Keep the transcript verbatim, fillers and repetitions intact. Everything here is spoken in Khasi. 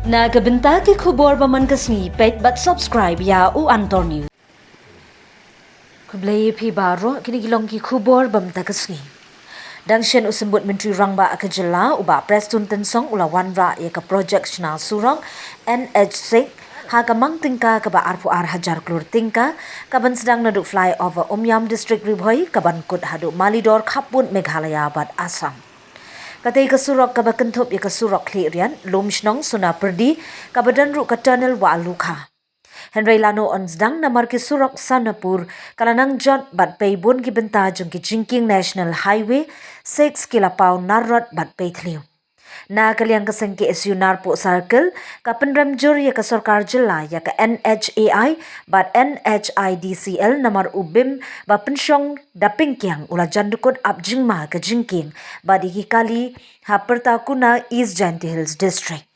Na ka bynta ki khubor ba man ka sngi, peit bad subscribe ïa u Antor News. Khublei ïa phi baroh, kine ki long ki khubor ba mynta ka sngi. Dang shen u Symbud Myntri Rangbah ka jylla, u Bah Prestone Tynsong, u la wanrah ïa ka projek shna surok N H six ha ka mang tyngka kaba arphew ar hajar klur tyngka, kaban sdang naduh flyover Umiam, District Ri Bhoi, kaban kut haduh Malidor, khappud Meghalaya bad Assam. Katei ka surok kaba kynthup ïa ka surok Khliehriat, Lumshnong, Sonapyrdi, kaba don ruh ka tunnel Wahlukha. Hynrei lano yn sdang, namar ki surok Sonapur ka la nang jot bad pei bun ki bynta jong ki jingkieng National Highway six ki la paw nar rot bad pei thliew. Na ka liang ka seng K S U Narpuh Circle ka pynrem jur ïa ka sorkar jylla ïa ka N H A I bad N H I D C L, namar u bim ba pynshong da pynkiang u la jan dkut ap jingma ka jingkieng bad ïa ki kali ha pyrta kuna East Jaintia Hills District.